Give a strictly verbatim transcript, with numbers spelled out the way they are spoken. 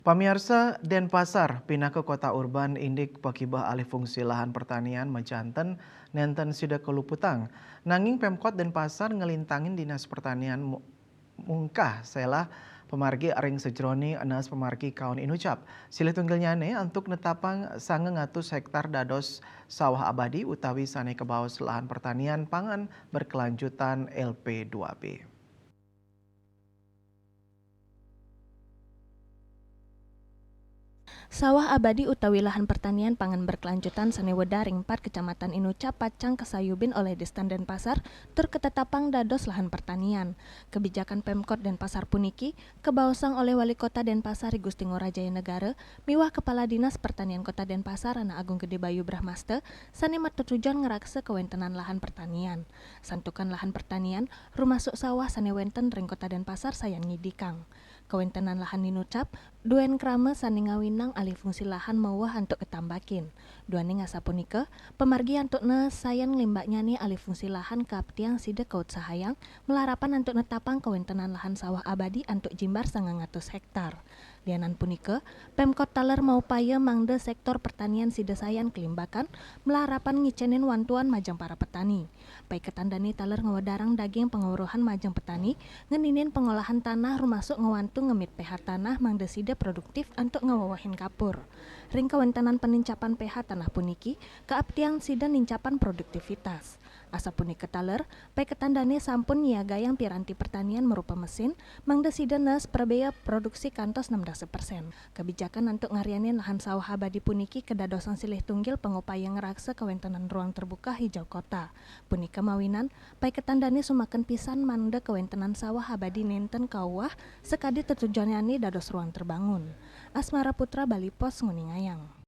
Pamiarsa, Denpasar pinaka kota urban indik pakibeh alih fungsi lahan pertanian majanten nenten sida kaluputang. Nanging Pemkot Denpasar ngelintangin Dinas Pertanian mu-, mungkah selah pamargi ring sajeroning enes pamargi kaon inucap. Silih tunggilnyane antuk netapang sanga ngatus hektar dados sawah abadi utawi sane kabaos lahan pertanian pangan berkelanjutan L P dua B. Sawah abadi utawi lahan pertanian pangan berkelanjutan sane wedar ring empat kecamatan inucap pacang kasayubin oleh Disdan Denpasar tur katetapang dados lahan pertanian. Kebijakan Pemkot Denpasar puniki kabaosang oleh Wali Kota Denpasar I Gusti Ngurah Jaya Negara miwah Kepala Dinas Pertanian Kota Denpasar Anak Agung Gede Bayu Brahmasta sane matetujon ngraksa kawentenan lahan pertanian. Santukan lahan pertanian, rumasuk sawah sane wenten ring Kota Denpasar sayan ngidikang. Kawentenan lahan inucap duen krama sane ngawinang alih fungsi lahan mauwah antuk katambakin. Duaning asapunika, pamargi antuk nesayan nglimbaknyane alih fungsi lahan kaaptiang sida kautsahayang, malarapan antuk netapang kawentenan lahan sawah abadi antuk jimbar sanga ngatus hektar. Lianan punika, Pemkot taler maupaya mangda sektor pertanian sida sayan kalimbakan, malarapan ngicenin wantuan majeng para petani. Paiketan dane taler ngwedarang daging pangweruhan majeng petani, ngeninin pangolahan tanah rumasuk ngwantu ngemit pH tanah mangda sida produktif antuk ngwewehin kapur. Ring kawentenan panincapan pH tanah puniki, kaaptiang sida nincapan produktivitas. Asapunika taler, paiketan dane sampun nyiagayang piranti pertanian marupa mesin, mangda sida nees prabea produksi kantos enam dasa persen. Kabijakan antuk ngaryanin lahan sawah abadi puniki kadadosang silih tunggil pangupaya ngraksa kawentenan ruang terbuka hijau kota. Punika mawinan, paiketan dane sumaken pisan mangda kawentenan sawah abadi nenten kauwah sakadi tetujonnyane dados ruang terbangun. Asmara Putra, Bali Post, nguningayang.